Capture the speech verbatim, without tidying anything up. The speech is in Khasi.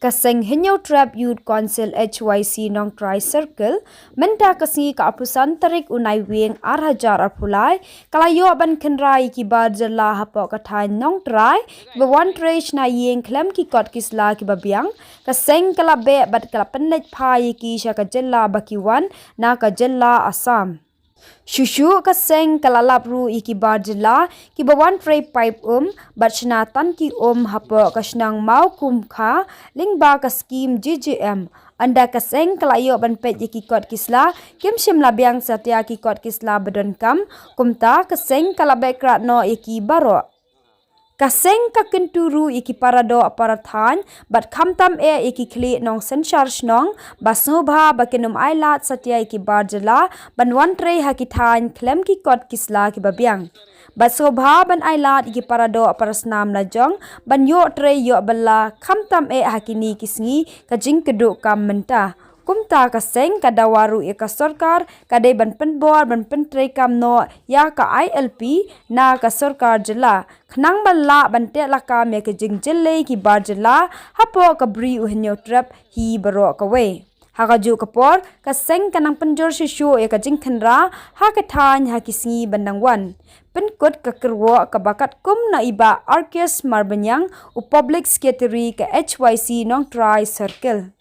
Ka seng Hynñiewtrep Youth Council H Y C Nongtrai Circle, mynta ka sngi ka arphew san tarik u Naiwieng ar hajar arphew lai, ka la ïoh ban khynra ïa ki bar jylla hapoh ka thaiñ Nongtrai, kiba wan trei shna ïing khlem ki kot ki sla kiba biang. Ka seng ka la beh bad ka la pynleit phai ïa ki sha ka jylla ba ki wan, na ka jylla Assam. Shuh shuh ka seng ka la lap ruh ïa ki bar jylla, kiba wan trei paip um bad shna tangki um hapoh ka shnong Mawkumkha, lyngba ka skhim G G M. Ynda ka seng ka la ïoh ban peit ïa ki kot ki sla, kim shym la biang satia ki kot ki sla ba donkam. Kumta ka seng ka la beh krad noh ïa ki baroh. Ka seng ka kyntu ruh ïa ki para doh para thaiñ bad khamtam eh ïa ki khlieh nongsynshar shnong, ba sngewbha ba kin ym ailad satia ïa ki bar jylla ban wan trei ha ki thaiñ khlem ki kot ki sla kiba biang. Bad sngewbha ban ailad ïa ki para doh para snam lajong ban ïoh trei ïoh bylla, khamtam eh ha kine ki sngi ka jingkduh kam mynta. Kumta ka seng ka dawa ruh ïa ka sorkar, ka dei ban pynbor ban pyntreikam noh ïa ka I L P na ka sorkar jylla, khnang ban lah ban teh lakam ïa ka jingjyllei ki bar jylla hapoh ka Bri u Hynñiewtrep hi baroh kawei. Ha kajuh ka por, ka seng ka nang pynjur shuh shuh ïa ka jingkhynra ha ka thaiñ ha ki sngi ban dang wan. Pynkut ka kyrwoh kaba katkum na i Bah Arkius Marbaniang, u Public Secretary ka H Y C Nongtrai Circle.